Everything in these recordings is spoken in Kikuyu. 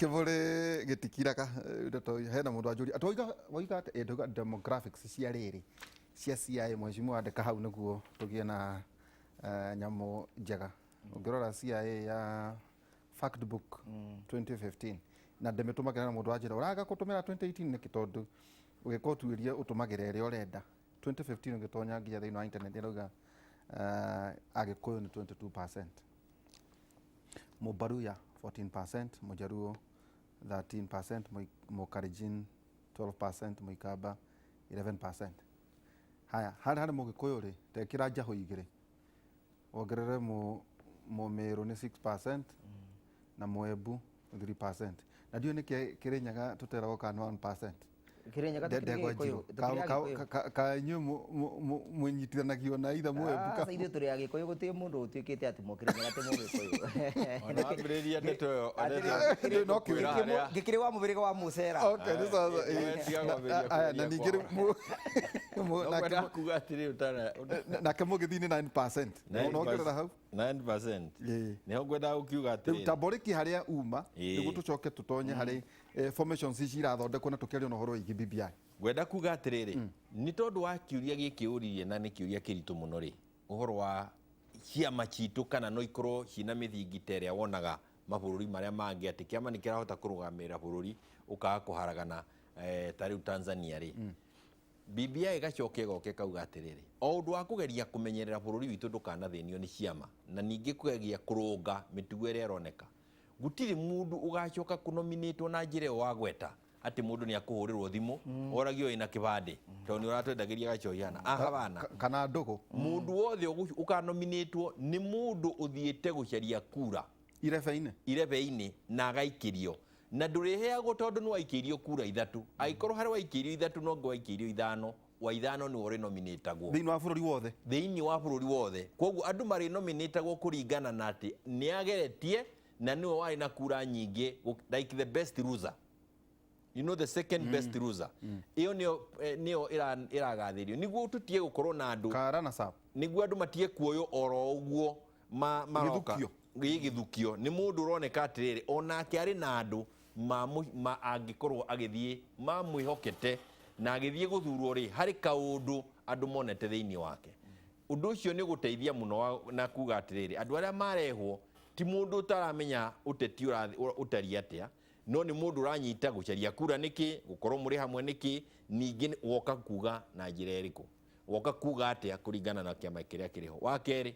Kĩbũrĩ gĩtikiraga ndeto hena mũndũ wanjũria atĩ wauga wauga atĩ ĩ ndauga demographics cia rĩrĩ cia CIA mheshimiwa andĩka hau nĩguo tũgĩe na nyamũ njega. Ũngĩrora CIA ya fact book 2015 na ndĩmĩtũmagĩra na mũndũ wanjĩra ũraga gũtũmĩra 2018 nĩkĩ tondũ ũgĩka ũtuĩria ũtũmagĩra ĩrĩa ũrenda. 2015 ũgĩtonya nginya thĩinĩ wa internet ĩrauga Agĩkũyũ nĩ 22%, Mũbaruya 14%, Mũjaruo 13%, Mũkalenjin 12%, Mũikamba 11%. Haya, harĩa harĩ Mũgĩkũyũ rĩ, tekĩra njahũ igĩrĩ wongerere Mũmĩrũ nĩ 6% na Mũembu 3%. Na ndiũĩ nĩkĩ Kĩrĩnyaga tũteragwo kana nĩ 1%. Kĩrĩnyaga tũkĩrĩ Ndegwa Gĩkũyũ, njirũ. tũkĩrĩ Agĩkũyũ. Ka inyuĩ mũnyitithanagio na ithe Mũembu Aca ithuĩ tũrĩ Agĩkũyũ gũtirĩ mũndũ ũtuĩkĩte atĩ Mũkĩrĩnyaga ti Mũgĩkũyũ. Ona wambĩrĩria ndeto ĩyo Atĩrĩrĩ, No kĩũria. Ngĩkĩrĩ wa mũhĩrĩga wa Mũcera. Okay, nĩ sawa. Eh, tiga kwambĩrĩria Aya, na kũria ningĩ rĩu No kwenda kuga atĩrĩ ũtana nake Mũgĩthii nĩ 9%. No ongerera hau. 9%. Ĩĩ. Nĩho ngwendaga gũkiuga Rĩu atĩrĩrĩ. ta mborĩki harĩa uma Ĩĩ. nĩguo tũcoke tũtonye harĩ formations ici irathondekwo na tũkĩaria na ũhoro wĩgiĩ BBI. Ngwenda kuga atĩrĩrĩ, nĩ tondũ wa kĩũria gĩkĩ ũririe na nĩ kĩũria kĩritũ mũno rĩ, ũhoro wa ciama citũ kana no ikorwo ciĩna mĩthingi ta ĩrĩa wonaga mabũrũri marĩa mangĩ atĩ kĩama nĩ kĩrahota kũrũgamĩrĩra bũrũri ũkaga kũharagana ta rĩu Tanzania rĩ. BBI ĩgacoka ĩgoka ĩkauga atĩrĩrĩ, o ũndũ wa kũgeria kũmenyerera bũrũri witũ ndũkanathĩnio nĩ ciama na ningĩ kũgeria kũrũnga mĩtugo ĩrĩa ĩroneka, gũtirĩ mũndũ ũgacoka kũnominĩtwo na njĩra ĩyo wagweta atĩ mũndũ nĩ akũhũrĩrwo thimũ oragio wĩna kĩbandĩ tondũ nĩ ũratwendagĩria gacohi hana aha bana Kana ndũgũ. Mũndũ wothe ũkanominĩtwo nĩ mũndũ ũthiĩte gũcaria kura irebe-inĩ irebe-inĩ na agaikĩrio na ndũrĩheagwo tondũ nĩ waikĩirio kura ithatũ. Angĩkorwo harĩ waikĩirio ithatũ no ũngĩ waikĩirio ithano, wa ithano nĩwe ũrĩnominĩtagwo. Thĩinĩ wa bũrũri wothe. Thĩinĩ wa bũrũri wothe. Kwoguo andũ marĩnominĩtagwo kũringana na atĩ nĩ ageretie na nĩwe warĩ na kura nyingĩ, like the best loser. You know the second best loser. Ĩyo nĩyo nĩyo ĩragathĩrĩrio. Nĩguo tũtige gũkorwo na andũ. Kara na sap. Nĩguo andũ matige kuoywo oro ũguo maroka. Gĩthukio. Gĩ gĩthukio. Nĩ mũndũ ũroneka atĩrĩrĩ, onake arĩ na andũ ma angĩkorwo agĩthiĩ mamwĩhokete na agĩthiĩ gũthurwo rĩ, harĩ kaũndũ andũ monete thĩinĩ wake. Ũndũ ũcio nĩ ũgũteithia mũno na kuga atĩrĩrĩ, andũ arĩa marehwo ti mũndũ ũtaramenya ũteti ũtariĩ atĩa, no nĩ mũndũ ũranyita gũcaria kura nĩkĩ, gũkorwo mũrĩ hamwe nĩkĩ, ningĩ woka kuga na njĩra ĩrĩkũ, woka kuga atĩa kũringana na kĩama kĩrĩa kĩrĩ ho. Wa kerĩ,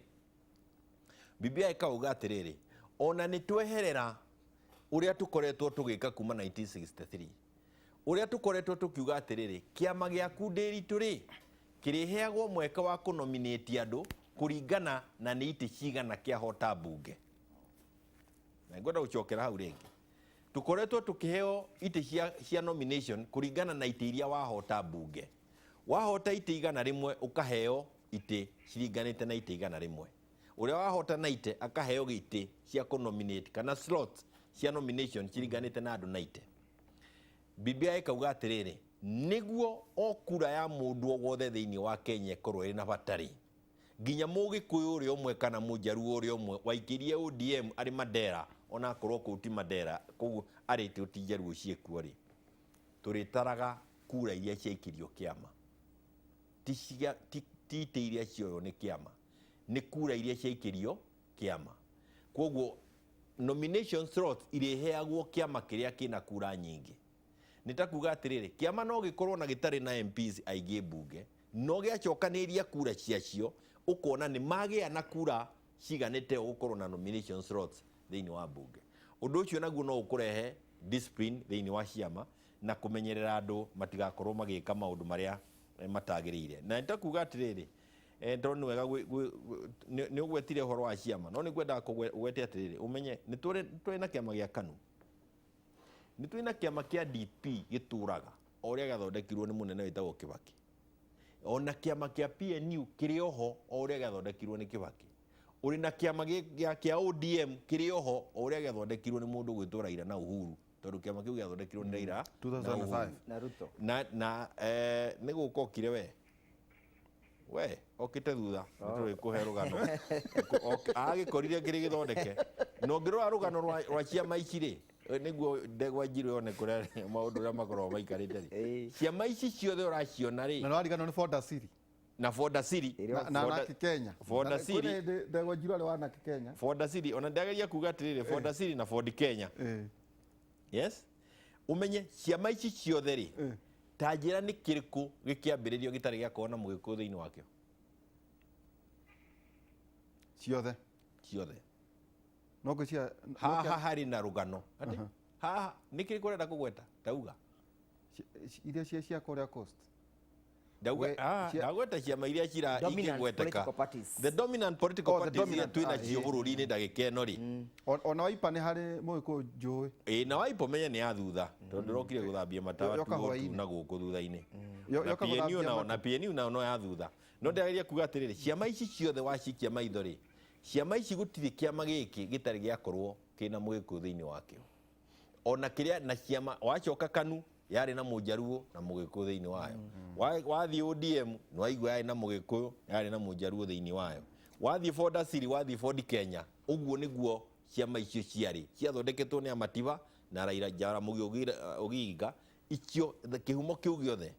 BBI ĩkauga atĩrĩrĩ, ona nĩ tweherera ũrĩa tũkoretwo tũgĩka kuma 1963, ũrĩa tũkoretwo tũkiuga atĩrĩrĩ, kĩama gĩaku Ndĩritũ rĩ, kĩrĩheagwo mweke wa kũnominate andũ kũringana na nĩ itĩ cigana kĩahota mbunge. Na ngwenda gũcokera hau rĩngĩ. Tũkoretwo tũkĩheo itĩ cia nomination kũringana na itĩ iria wahota mbunge. Wahota itĩ 100 ũkaheo itĩ ciringanĩte na itĩ 100. Ũrĩa wahota na itĩ akaheo itĩ cia kũnominate kana slots cia nomination ciringanĩte na andũ na itĩ. BBI ĩkauga atĩrĩrĩ, nĩguo o kura ya mũndũ o wothe thĩinĩ wa Kenya ĩkorwo ĩrĩ na bata rĩ, nginya Mũgĩkũyũ ũrĩa ũmwe kana Mũjaruo ũrĩa ũmwe waikĩrie ODM arĩ Mandera, ona akorwo kũu ti Mandera, kũu arĩ ti Njaruo ciĩkuo rĩ, tũrĩtaraga kura iria ciaikirio kĩama. Ti cia, ti, ti itĩ iria cioywo nĩ kĩama, nĩ kura iria ciaikirio kĩama. Kwoguo nomination slots irĩheagwo kĩama kĩrĩa kĩna kura nyingĩ. Nĩ ta kuga atĩrĩrĩ, kĩama no gĩkorwo na gĩtarĩ na MPs aingĩ mbunge, no gĩacokanĩrĩria kura ciacio, ũkona nĩ magĩa na kura ciganĩte ũũ gũkorwo na nomination slots thĩinĩ wa mbunge. Ũndũ ũcio naguo no ũkũrehe discipline thĩinĩ wa ciama na kũmenyerera andũ matigakorwo magĩka maũndũ marĩa matagĩrĩire. Na nĩ ta kuga atĩrĩrĩ, tondũ nĩ wega nĩ ũgwetire ũhoro wa ciama, no nĩ ngwendaga ũgwete atĩrĩrĩ, ũmenye nĩ tũrĩ na kĩama gĩa KANU, nĩ tũrĩ na kĩama kĩa DP gĩtũraga o ũrĩa gĩathondekirwo nĩ mũnene wĩtagwo Kibaki, ona kĩama kĩa PNU kĩrĩ oho o ũrĩa gĩathondekirwo nĩ Kibaki, ũrĩ na kĩama kĩa ODM kĩrĩ oho o ũrĩa gĩathondekirwo nĩ mũndũ ũgwĩtwo Raila na Uhuru, tondũ kĩama kĩu gĩathondekirwo nĩ Raila na 2005. Uhuru. Na Ruto. Na nĩ gũka okire we. We, okĩte thutha, nĩ tũrĩ kũhe rũgano. Agĩkorire kĩrĩ gĩthondeke. Na ũngĩrora rũgano rwa ciama ici rĩ, Nĩguo ndegwa njirũ yone kũrĩa maũndũ ũrĩa makoragwo maikarĩte rĩ, Ĩĩ. ciama ici ciothe ũraciona rĩ, Na nĩwariganĩrwo nĩ Fodasiri. Na Fodasiri. Na Anaki Kenya. Fodasiri. Kwĩna hĩndĩ ndegwa njirũ arĩ wa Anaki Kenya. Fodasiri, ona ndageria kuga atĩrĩrĩ, Fodasiri na Ford Kenya. Yes, umenye ciama ici ciothe rĩ, ta njĩra nĩ kĩrĩkũ gĩkĩambĩrĩrio gĩtarĩ gĩakorwo na mũgĩkũyũ thĩinĩ wakĩo? Ciothe. Ciothe. No ngwĩciria Haha harĩ na rũgano atĩ haha nĩ kĩrĩkũ ũrenda kũgweta, ndauga. Iria cia kũrĩa Coast. Ndauga ndagweta ciama iria cira Dominant ingĩgweteka. political parties. The dominant political Oh, the parties iria dominant, twĩ nacio bũrũri-inĩ ndagĩka ĩno rĩ. Ona Wiper nĩ harĩ mũgĩkũyũ njũĩ. Ĩ, na Wiper menye nĩ ya thutha, tondũ ndĩrokire gũthambia matawa Yoka tuo tu hwaĩ-inĩ. na gũkũ thutha-inĩ. Na Yoka PNU gũthambia nao, matu. na PNU nao no ya thutha. No ndĩrageria kuga atĩrĩrĩ, ciama ici ciothe wacikia maitho rĩ, ciama ici gũtirĩ kĩama gĩkĩ gĩtarĩ gĩakorwo kĩna mũgĩkũyũ thĩinĩ wakĩo, ona kĩrĩa na ciama. Wacoka KANU yarĩ na mũnjaruo na mũgĩkũyũ thĩinĩ wayo. Wathiĩ ODM nĩwaigua yarĩ na mũgĩkũyũ, yarĩ na mũnjaruo thĩinĩ wayo. Wathiĩ Ford Asili, wathiĩ Ford Kenya, ũguo nĩguo ciama icio ciarĩ ciathondeketwo nĩ Amatiba na Raila Jaramogi Oginga. Icio kĩhumo kĩu gĩothe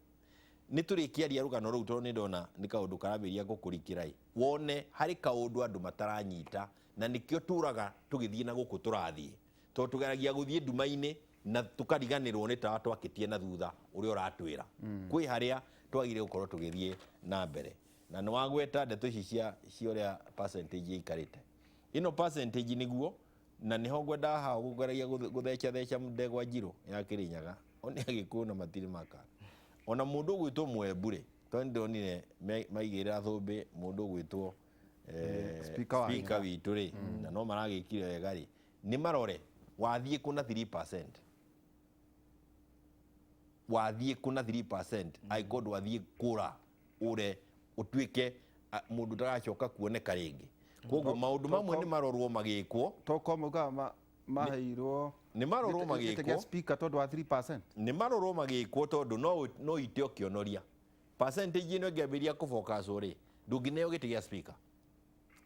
nĩ tũrĩkĩaria rũgano rũu, tondũ nĩ ndona nĩ kaũndũ karambĩrĩria gũkũrikĩra ĩ, wone harĩ kaũndũ andũ mataranyita, na nĩkĩo tũraga tũgĩthiĩ na gũkũ tũrathiĩ, tondũ tũgeragia gũthiĩ nduma-inĩ na tũkariganĩrwo nĩ tawa twakĩtie na thutha ũrĩa ũratwĩra kwĩ harĩa twagĩrĩire gũkorwo tũgĩthiĩ na mbere. Na nĩ wagweta ndeto ici cia ũrĩa percentage ĩikarĩte ĩno, percentage nĩguo na nĩho ngwendaga haha gũgeragia gũthecatheca ndegwa njirũ ya Kĩrĩnyaga one Agĩkũyũ na matirĩ maka ona mũndũ ũgwĩtwo Mwembu rĩ, tondũ nĩndonire maigĩrĩra thũmbĩ mũndũ ũgwĩtwo Speaker wa speaker witũ rĩ, na no maragĩkire wega rĩ, nĩ marore wathiĩ kũ na 3%, wathiĩ kũ na 3% angĩkorwo ndwathiĩ kũra ũre ũtuĩke mũndũ ũtaracoka kuoneka rĩngĩ. Koguo maũndũ mamwe nĩ marorwo magĩkwo. Toko maugaga maheirwo Nĩ marorwo gĩtĩ gĩa magĩkwo. speaker tondũ wa 3%. Nĩ marorwo magĩkwo, tondũ no ite ũkĩonoria percentage ĩno ĩngĩambĩrĩria kũfocus rĩ, ndũngĩneo gĩtĩ gĩa speaker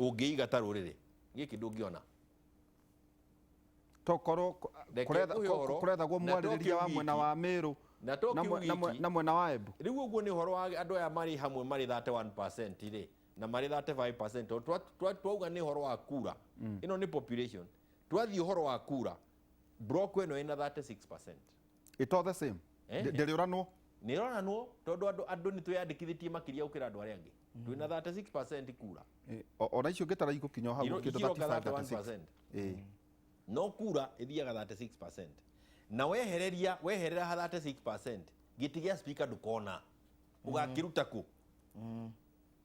ũngĩiga ta rũrĩrĩ gĩkĩ ndũngĩona. Tokorwo Reke ngũhe ũhoro, kũrethagwo na to mwarĩrĩria wa kĩu mwena wiki. wa Meru Na to na kĩu wiki. na mwena wa Embu. Rĩu ũguo nĩ ũhoro wa andũ aya marĩ hamwe marĩ 31% rĩ, na marĩ 35%, tondũ twauga nĩ ũhoro wa kura ĩno nĩ population. Twathiĩ ũhoro wa kura, block ĩno ĩna 36%. It all the same. Ndĩrĩũranwo. Nĩ ĩronanwo, tondũ andũ nĩ twĩyandĩkithĩtie makĩria gũkĩra andũ arĩa angĩ. Twĩna 36% kura. Ona icio ngĩtara igũkinya o hau kĩndũ Ikiroka 35 36. 31%. No kura ĩthiaga 36%, na wehereria weherera ha 36%, gĩtĩ gĩa speaker ndũkona ũgakĩruta kũ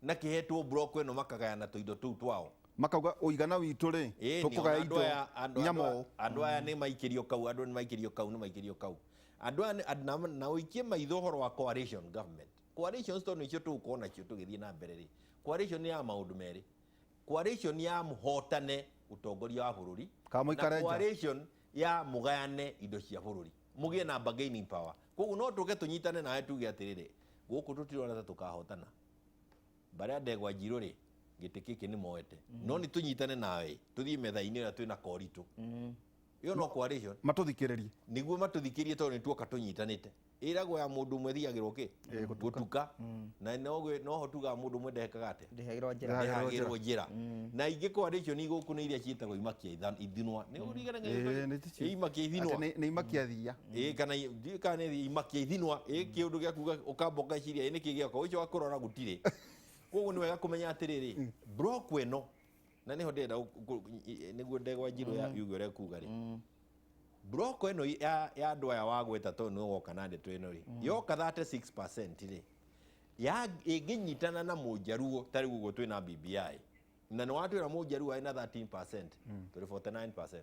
na kĩhetwo block ĩno makagayana tũindo tũu twao. Makauga ũigana witũ rĩ, Ĩĩ, nĩ tũkũgaya ona andũ indo aya nyamũ. Andũ aya nĩ maikĩrio kau, andũ nĩ maikĩrio kau, nĩ maikĩrio kau, andũ aya na ũikie maitho ũhoro wa coalition government. Coalitions tondũ nĩcio tũgũkorwo nacio tũgĩthiĩ na mbere rĩ, coalition nĩ ya maũndũ merĩ: coalition ya mũhotane ũtongoria wa bũrũri Kana mũikare na nja. coalition ya mũgayane indo cia bũrũri, mũgĩe na bargaining power. Koguo no tũke tũnyitane nawe tuge atĩrĩrĩ, gũkũ tũtirona ta tũkahotana, barĩa ndegwa njirũ rĩ, gĩtĩ gĩkĩ nĩ moete, no nĩ tũnyitane nawe tũthiĩ metha-inĩ ĩrĩa twĩna koritũ ĩyo no coalition. Matũthikĩrĩrie. Nĩguo matũthikĩrie, tondũ nĩ tuoka tũnyitanĩte. Ĩragwo ya mũndũ ũmwe thiagĩrwo kĩ gũtuka, na noho tugaga mũndũ ũmwe ndekaga atĩa? Ndĩhagĩrwo njĩra. Ndehagĩrwo. Ndehagĩrwo njĩra. Na ingĩ coalition igũkũ nĩ iria ciĩtagwo imakia ithinwa, nĩ ũririkanaga? Ĩĩ, nĩ ticio. Imakia ithinwa. Atĩ nĩ imakia thia. Ĩĩ, kana ndiũĩ kana nĩ imakia ithinwa. Ĩ kĩũndũ gĩa kuga ũkamba ũgeciria ĩ nĩkĩ gĩoka ũcio wa kũrora gũtirĩ. Koguo nĩ wega kũmenya atĩrĩrĩ, block ĩno, na nĩho ndĩrenda nĩguo ndegwa njirũ ya yuge ũrĩa kuga rĩ, block ĩno ya andũ aya wagweta, tondũ nĩwe woka na ndeto ĩno rĩ, yoka 36% rĩ, ya ĩngĩnyitana na mũnjaruo ta rĩu ũguo twĩna BBI, na nĩ watwĩra mũnjaruo arĩ na 13%, tũrĩ 49%,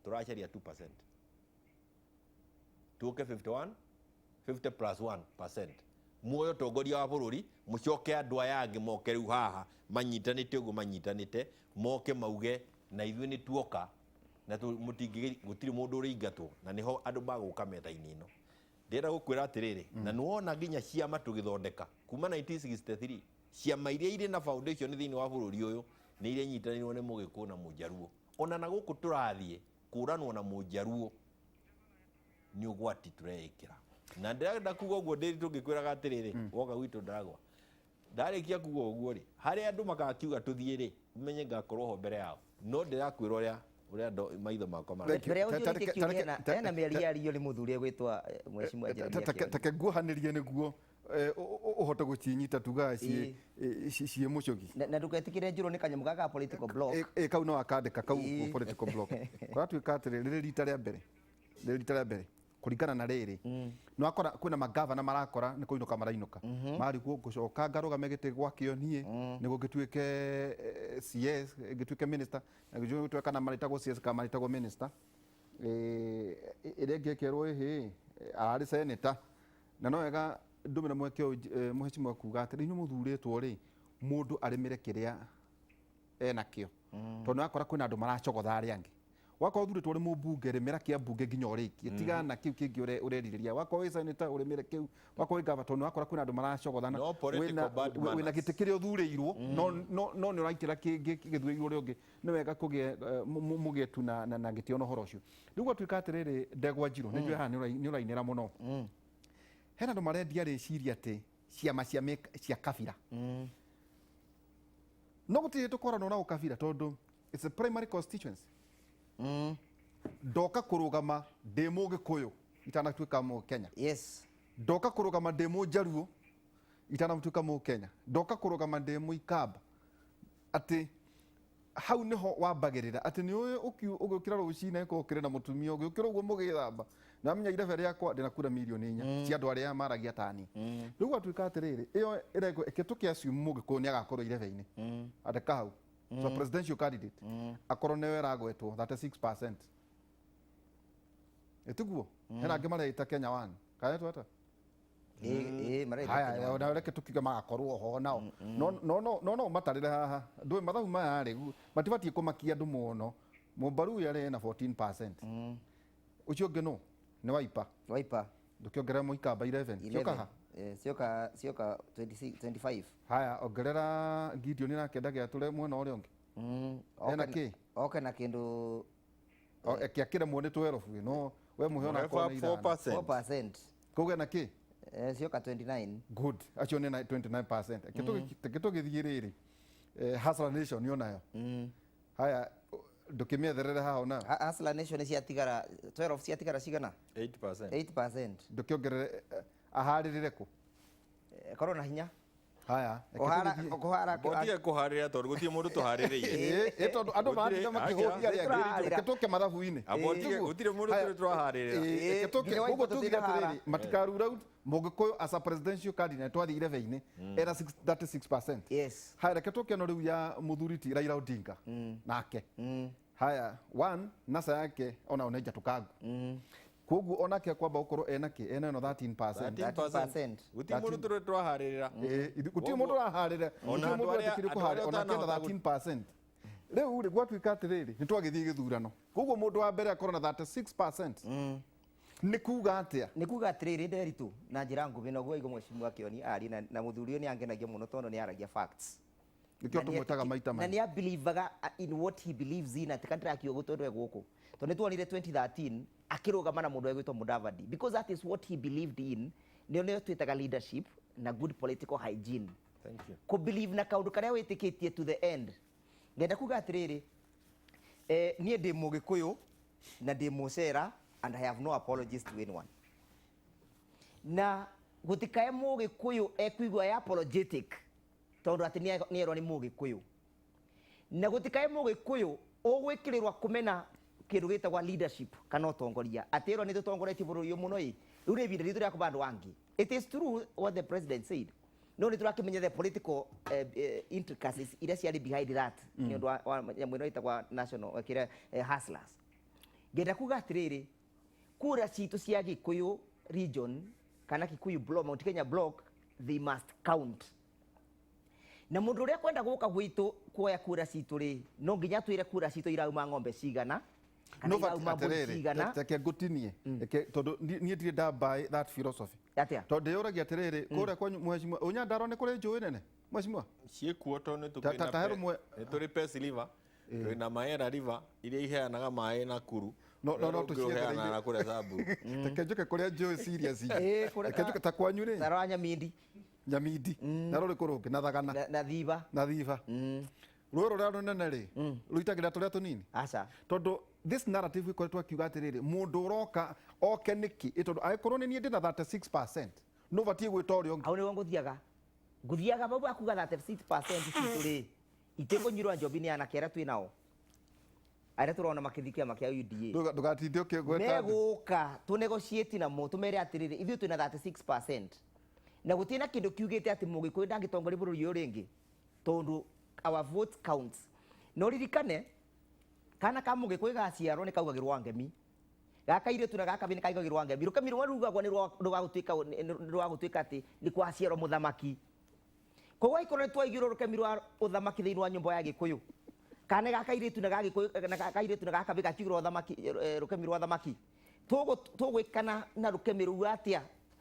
tũracaria 2% tuke 51, 50 plus 1% muoyo tongoria wa bũrũri. Mũcoke andũ aya angĩ moke rĩu haha manyitanĩte ũguo manyitanĩte, moke mauge na ithuĩ nĩ tuoka na gũtirĩ mũndũ ũrĩingatwo, na nĩho andũ magũka metha-inĩ ĩno. Ndĩrenda gũkwĩra atĩrĩrĩ, na nĩwona nginya ciama tũgĩthondeka kuma 1963, ciama iria irĩ na foundation thĩinĩ wa bũrũri ũyũ nĩ iria inyitanĩirwo nĩ mũgĩkũyũ na mũnjaruo. Ona na gũkũ tũrathiĩ kũranwo na mũnjaruo. Nĩ ũgwati tũreĩkĩra na ndĩrenda kuga ũguo ndĩri tũngĩkwĩraga atĩrĩrĩ, woka gwitũ ndaragwa ndarĩkia kuga ũguo rĩ, harĩa andũ magakiuga tũthiĩ rĩ, ũmenye ngakorwo ho mbere yao, no ndĩrakwĩra ũrĩa maitho makwa mara. Thank you. Mbere ya Ta- ũnjũrĩtie ta- kĩũria, hena mĩario yario nĩ mũthuri egwĩtwa Mheshimiwa Jeremiah Kĩoni. Take nguohanĩrie nĩguo ũhote gũcinyita tugaga ciĩ mũcogi. Na ndũgetĩkĩre njũrwo nĩ kanyamũ gaka ka political block. Ĩ kau no akandĩka kau. Ĩ. Political block kũratuĩka atĩrĩ, rĩrĩ rita rĩa mbere, rĩrĩ rita rĩa mbere kũringana na rĩrĩ nĩ wakora kwĩna magavana marakora nĩ kũinũka marainũka, marigwo ngũcoka ngarũgame gĩtĩ gwakĩo niĩ nĩguo ngĩtuĩke CS, ngĩtuĩke minister, na ngĩtuĩke kana marĩtagwo CS kana marĩtagwo minister. Ĩrĩa ĩngĩ ĩkerwo ĩhĩ ararĩ senator, na no wega ndũmĩre mweke ũyũ, mheshimiwa, kuga atĩrĩ, inyuĩ mũthurĩtwo rĩ, mũndũ arĩmĩre kĩrĩa enakĩo, tondũ nĩwakora kwĩna andũ maracogotha arĩa angĩ. Wakorwo ũthurĩtwo ũrĩ mũmbunge, rĩmĩra kĩa mbunge nginya ũrĩkie, tigana na kĩu kĩngĩ ũrerirĩria. Wakorwo wĩ senator, ũrĩmĩre kĩu. Wakorwo wĩ gavana, tondũ nĩwakora kwĩna andũ maracogothana. No political bad Wĩna manners. gĩtĩ kĩrĩa ũthurĩirwo, no nĩ ũraitĩra kĩngĩ gĩthurĩirwo ũrĩa ũngĩ. Nĩ wega kũgĩe mũgĩe tu na gĩtĩo na ũhoro ũcio. Rĩu gwatuĩka atĩrĩrĩ, ndegwa njirũ nĩ njũĩ haha nĩ ũrainĩra mũno. Hena andũ marendia rĩciria atĩ ciama cia kabira, no gũtirĩ tũkorano na ũkabira, tondũ it's a primary constituency. Ndoka kũrũgama ndĩ Mũgĩkũyũ itanatuĩka Mũkenya. Ndoka kũrũgama ndĩ Mũnjaruo itanatuĩka Mũkenya. Ndoka kũrũgama ndĩ Mũikamba. Atĩ hau nĩho wambagĩrĩra atĩ nĩ ũĩ ũgĩũkĩra rũcinĩ ko ũkĩrĩ na mũtumia ũgĩũkĩra ũguo mũgĩthamba namenya irebe rĩakwa ndĩna kura mirioni 4 cia andũ arĩa maragia tani. Rĩu gwatuĩka atĩrĩrĩ, ĩyo ĩrekwo ĩke tũkĩ assume Mũgĩkũyũ nĩ agakorwo irebe-inĩ andĩka hau, so presidential candidate akorwo nĩwe ĩragwetwo 36%, ĩtiguo hena angĩ mareita Kenya One kana ĩtwo Ĩ mareta haya Kenya. Ona reke tukiuge magakorwo ho nao, no matarĩre haha ndũĩ mathabu maya rĩ, matibatiĩ kũmakia andũ mũno. Mũmbaru ũyũ arĩ na 14%, ũcio ũngĩ no nĩ Wiper. Wiper. Ndũkĩongerera Mũikamba 11 cioka ha. 11. Cioka 26, 25. Haya, ongerera Gideon nake ndagĩatũre mwena ũrĩa ũngĩ. Ena kĩ? Oke na kĩndũ. Eke akĩremwo nĩ 12, no we mũhe ona akorwo nĩ 5. 4%. 4%. Koguo ena kĩ? Cioka 29. Good, acio nĩ 29%. Reke tũgĩthiĩ rĩrĩ, Hustler Nation yonayo. Haya, ndũkĩmĩetherere haha onayo. Hustler Nation ciatigara 12, ciatigara cigana? 8%. 8%. Ndũkĩongerere aharĩrĩre kũ? Korwo na hinya. Haya, reke Kũhara tũgĩthiĩ. kũhara. Botige kũharĩra tondũ gũtirĩ mũndũ tũharĩrĩire. Ĩ tondũ andũ maratinda makĩhũthia arĩa angĩ. Tũraharĩra. Reke tũke mathabu-inĩ. Abo Tiguo? gũtirĩ mũndũ Haya, tũrĩ tũraharĩrĩra. Reke tũke. Nginya Koguo Wiper tugire tũtinahara. atĩrĩrĩ, matikarura out Mũgĩkũyũ as a presidential candidate twathiĩ irebe-inĩ ena 36%. Haya, reke tũke ĩno rĩu ya mũthuri ti Raila Odinga nake. Haya, one NASA yake ona nĩ njatũkangu, koguo onake kwamba gũkorwo ena kĩ, ena ĩno 13%. 13%. Gũtirĩ mũndũ tũrĩ tũraharĩrĩra. Gũtirĩ mũndũ ũraharĩra. Ona Gũtirĩ andũ mũndũ wetĩkĩrio andũ kũharĩra arĩa onake ena ũtanahota 13%. Rĩu rĩ, gwatuĩka atĩrĩrĩ, nĩ twagĩthiĩ gĩthurano, koguo mũndũ wa mbere akorwo na 36% nĩ kuga atĩa? Nĩ kuga atĩrĩrĩ, Nderitu, na njĩra nguhĩ noguo aigua mheshimiwa Kĩoni aria na mũthuri ũyũ nĩ angenagia mũno tondũ nĩ aragia facts. Nĩkĩo tũmwĩtaga maita na maingĩ. nĩ abelievaga in what he believes in, atĩ kandĩrakiuga gũ tondũ e gũkũ, tondũ nĩ tuonire 2013 akĩrũgama na mũndũ egwĩtwo Mudavadi because that is what he believed in. Nĩo twĩtaga leadership na good political hygiene. Thank you. Kũ believe na kaũndũ karĩa wĩtĩkĩtie to the end. Ngenda kuga atĩrĩrĩ, niĩ ndĩ Mũgĩkũyũ na ndĩ mũcera and I have no apologies to anyone, na gũtikae Mũgĩkũyũ ekuigua e apologetic tondũ atĩ nĩerwo nĩ Mũgĩkũyũ, na gũtikae Mũgĩkũyũ ũgwĩkĩrĩrwo kũmena kĩndũ gĩtagwa leadership kana ũtongoria, atĩ ĩrwo nĩ tũtongoretie bũrũri ũyũ mũno ĩ, rĩu nĩ ihinda ritũ rĩa kũba andũ angĩ. It is true what the president said, no nĩ tũrakĩmenya the political intricacies iria ciarĩ behind that nĩ ũndũ wa nyamũ ĩno ĩtagwa national kĩrĩa hustlers. Ngenda kuga atĩrĩrĩ, kura citũ cia Gĩkũyũ region kana Kikuyu block, Mount Kenya block, they must count, na mũndũ ũrĩa kwenda gũka gwitũ kuoya kura citũ rĩ, no nginya twĩre kura citũ irauma ng'ombe cigana kana No, but irauma mbũri atĩrĩrĩ, cigana. Reke ngũtinie. Reke, tondũ niĩ ndirĩ ndabuy that philosophy, Atĩa? tondũ ndĩyũragia atĩrĩrĩ, kũrĩa kwanyu mheshimiwa Ũnyandarua nĩ kũrĩ njũĩ nene, mheshimiwa? Ciĩkuo tondũ nĩ Ta he rũmwe. Nĩ tũrĩ Pes River, twĩna Maera River iria iheanaga maĩ Nakuru. No no no Ũngĩ ũheanaga na tũciethereire. kũrĩa Samburu. Reke njoke kũrĩa njũĩ serious. Ĩĩ, kũrĩa Reke njoke ta kwanyu rĩ. Tarora Nyamindi. Nyamindi. Na rũrĩkũ rũngĩ na Thagana. Na Thiba. Na Thiba. Rũĩ rũrĩa rũnene rĩ, rũitagĩrĩra tũrĩa tũnini. Aca. Tondũ this narrative ikoretwo akiuga atĩrĩrĩ, mũndũ ũroka oke nĩkĩ? Ĩ tondũ angĩkorwo nĩ niĩ ndĩna 36% no batiĩ gwĩta ũrĩa ũngĩ. Hau nĩho ngũthiaga. Ngũthiaga bau akuga 36% citũ rĩ, itikũnyuirwo njobi nĩ anake arĩa twĩ nao, arĩa tũrona makĩthiĩ kĩama kĩa UDA. Ndũgatinde ũkĩgweta andũ. Megũka tũnegotiate namo tũmere atĩrĩrĩ, ithuĩ twĩna 36% na gũtirĩ na kĩndũ kiugĩte atĩ mũgĩkũyũ ndangĩtongoria bũrũri ũyũ rĩngĩ, tondũ our vote counts. No ririkane kana ka mũgĩkũyũ gaciarwo nĩ kaugagĩrwo ngemi, gaka irĩtu na gaka nĩ kaigagĩrwo ngemi. Rũkemi rũmwe rugagwo nĩ rwa gũtuĩka atĩ nĩ kwaciarwo mũthamaki. Koguo angĩkorwo nĩ twaigĩrwo rũkemi rwa ũthamaki thĩinĩ wa nyũmba ya gĩkũyũ, kana gaka irĩtu na gagĩkũyũ na gaka irĩtu na gaka gakigĩrwo ũthamaki, rũkemi rwa thamaki, tũgwĩkana na rũkemi rũu atĩa?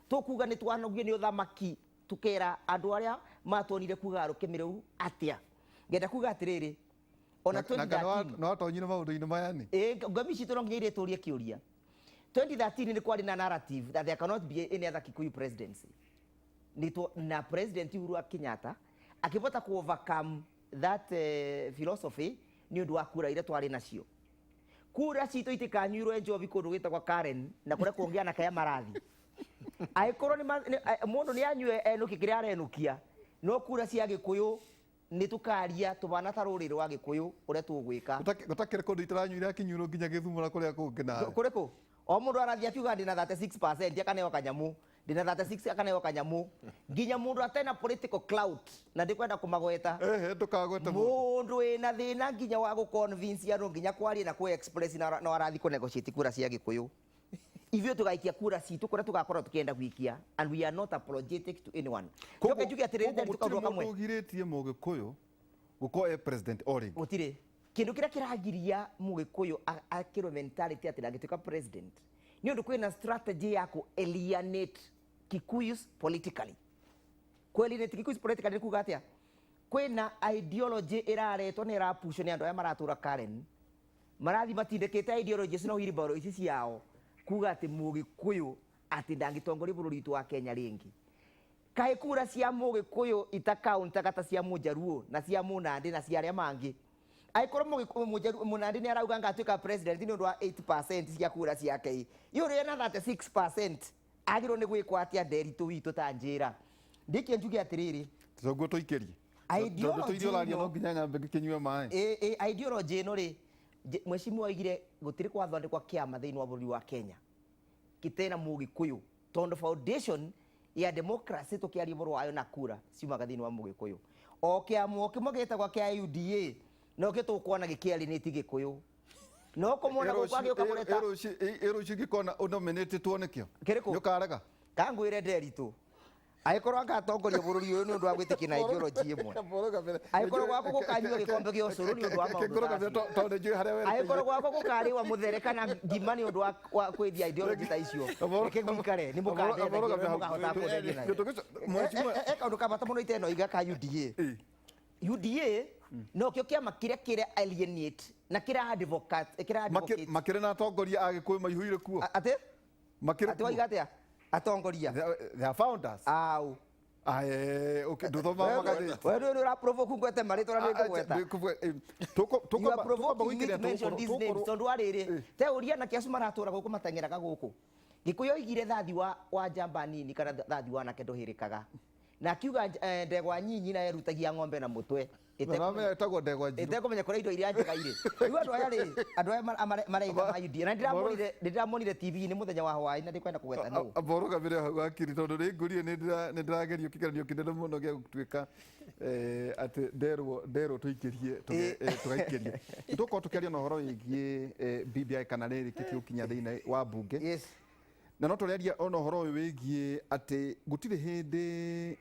Tũkuga nĩ twanogio nĩ ũthamaki, tukera andũ arĩa matuonire kuga rũkemi rũu atĩa? Ngenda kuga atĩrĩrĩ, ona Na kana 2013 nĩ watonyire maũndũ-inĩ maya nĩ? Ĩĩ, ngemi citũ no nginya irĩtũrie kĩũria. 2013 nĩ kwarĩ na narrative that there cannot be any other Kikuyu presidency. Nĩtwo na President Uhuru Kenyatta akĩbota ku overcome that philosophy nĩ ũndũ wa kura iria twarĩ nacio. Kura citũ itikanyuirwo njobi kũndũ gwĩtagwo Karen na kũrĩa kũngĩ anake aya marathi. Angĩkorwo mũndũ nĩ anyue enũkie kĩrĩa arenũkia, no kura cia Gĩkũyũ nĩ tũkaria tũbana ta rũrĩrĩ rwa Gĩkũyũ ũrĩa tũgwĩka. Gũtakĩrĩ kũndũ itaranyuire akinyuirwo nginya Gĩthumo na kũrĩa kũngĩ nawe. Kũrĩkũ? O mũndũ arathiĩ akiuga ndĩna 36% akaneo kanyamũ, ndĩna 36 akaneo kanyamũ, nginya mũndũ atena political clout na ndikwenda kũmagweta. Ehe, ndũkagwete mũndũ. Mũndũ wĩna thĩna nginya wa gũ-convince andũ nginya kwaria na kũ-express na no arathiĩ kũ-negotiate kura cia Gĩkũyũ. Ithuĩ tũgaikia kura citũ kũrĩa tũgakorwo tũkĩenda gũikia, and we are not apologetic to anyone. Njoke njuge atĩrĩrĩ, Koguo Nderi, tũkaũndũ gũtirĩ kamwe. mũndũ ũgirĩtie mũgĩkũyũ gũkorwo e president o rĩngĩ. Gũtirĩ kĩndũ kĩrĩa kĩragiria mũgĩkũyũ akĩrwo mentality atĩ ndangĩtuĩka president nĩ ũndũ kwĩna strategy ya kũ alienate Kikuyus politically. Kũ alienate Kikuyus politically nĩ kuga atĩa? Kwĩna ideology ĩraretwo na ĩrapushwo nĩ andũ arĩa maratũra Karen, marathiĩ matindĩkĩte ideology icio na wheelbarrow ici ciao kuga atĩ mũgĩkũyũ atĩ ndangĩtongoria bũrũri witũ wa Kenya rĩngĩ. Kaĩ kura cia mũgĩkũyũ itakauntaga ta cia mũjaruo na cia mũnandĩ na cia arĩa mangĩ? Angĩkorwo mũnandĩ nĩ arauga ngatuĩka president nĩ ũndũ wa 8% cia kura ciake ĩ, ĩ ũrĩa ena 36% agĩrĩirwo nĩ gwĩkwo atĩa? Nderitũ witũ ta njĩra ndĩkie njuge atĩrĩrĩ, Tondũ tũikĩrie. Ideology Tondũ tũirio ũraria ĩno- no nginya nyambe ngĩkĩnyue maĩ. Ĩ ideology ĩno rĩ, mheshimiwa oigire gũtirĩ kwathondekwa kĩama thĩinĩ wa bũrũri wa Kenya gĩtena mũgĩkũyũ, tondũ foundation ya democracy tũkĩaria ũhoro wayo na kura ciumaga thĩinĩ wa mũgĩkũyũ. O kĩama o kĩmwe gĩtagwo kĩa UDA no kĩo tũkuona gĩkĩalinĩti gĩkũyũ, no kũmona gũkũ agĩũka kũreta Ĩ rũciũ ingĩkona ũnominĩtĩtwo nĩkĩo Kĩrĩkũ? nĩ ũkarega? Kangwĩre Nderitũ, angĩkorwo angatongoria bũrũri ũyũ nĩ ũndũ wa gwĩtĩkia na ideology ĩmwe, angĩkorwo gwakwa gũkanyua gĩkombe gĩa ũcũrũ nĩ ũndũ wa maũndũ ta macio, Tondũ nĩ njũĩ harĩa werekeire. angĩkorwo gwakwa gũkarĩwa mũthere kana ngima nĩ ũndũ wa kwĩthia ideology ta icio, reke gwikare nĩ mũkandeithagia mũkahota kũndeithia nayo. Mheshimiwa- E kaũndũ ka bata mũno iteno iga ka UDA. UDA no kĩo kĩama kĩrĩa kĩrĩa alienate na kĩra advocate, kĩra advocate. Makĩrĩ na atongoria a gĩkũyũ maihũire kuo. Atĩ Makĩrĩ atĩ kuo. waiga atĩa atongoria? They are founders. Au. Ae, okay, ndũthomaga magathĩti. We nĩ ũra provoke ngwete marĩtwa na nĩngũgweta. You are provoking me to mention these names tondũ wa rĩrĩ te ũria anake acio maratũra gũkũ mateng'eraga gũkũ. Gĩkũyũ oigire thathi wa njamba nini kana thathi wa anake ndũhĩrĩkaga, na akiuga ndegwa nyinyi na erutagia ng'ombe na mũtwe Ĩtagwo ndegwa njirũ. Ĩtekũmenya kũrĩa indo iria njega irĩ. Rĩu andũ aya rĩ, andũ aya mareita ma UDA na ndĩramonire TV-inĩ mũthenya wa hwaĩ na ndikwenda kũgweta nũ. Amba ũrũgamĩre hau hakiri tondũ nĩ ngũrie nĩ ndĩragerio kĩgeranio kĩnene mũno gĩa gũtuĩka atĩ nderwo tũikĩrie tũgaikĩria. Tũkorwo tũkĩaria na ũhoro wĩgiĩ BBI kana rĩrĩ kĩtĩ gũkinya thĩinĩ wa mbunge. Yes. Na no tũrĩaria ona ũhoro ũyũ wĩgiĩ atĩ gũtirĩ hĩndĩ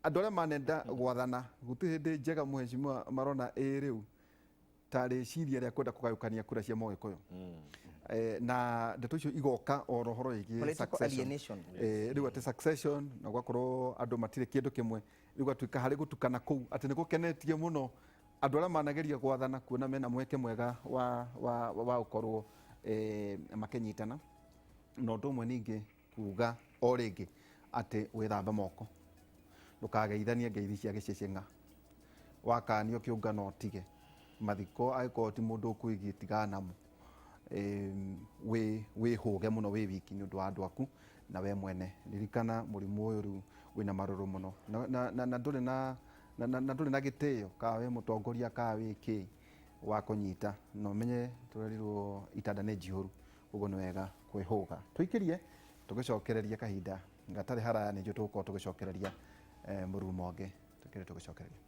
andũ arĩa manenda gwathana, gũtirĩ hĩndĩ njega mheshimiwa marona ĩ rĩu ta rĩciria rĩa kwenda kũgayũkania kura cia mũgĩkũyũ. Na ndeto icio igoka oro ũhoro wĩgiĩ Political succession. alienation. Rĩu atĩ succession na gwakorwo andũ matirĩ kĩndũ kĩmwe, rĩu gwatuĩka harĩ gũtukana kũu atĩ nĩ gũkenetie mũno andũ arĩa manageria gwathana kuona mena mweke mwega wa gũkorwo Makĩnyitana na ũndũ ũmwe ningĩ kuga o rĩngĩ atĩ wĩthambe moko, ndũkageithanie ngeithi cia gĩcĩcĩng'a, wakanio kĩũngano ũtige mathiko, angĩkorwo ti mũndũ ũkwĩgiĩ tigana namo. Wĩhũge mũno wĩ wiki nĩ ũndũ wa andũ aku na we mwene. Ririkana mũrimũ ũyũ rĩu wĩna marũrũ mũno na ndũrĩ na ndũrĩ na gĩtĩo kana wĩ mũtongoria kana wĩ kĩ wa kũnyita, na ũmenye tũrerirwo itanda nĩ njihũru, koguo nĩ wega kwĩhũga. Tũikĩrie tũgĩcokereria kahinda gatarĩ haraya nĩnjũ tũgũkorwo tũgĩcokereria mũrurumo ũngĩ. Tũikĩrie tũgĩcokereria.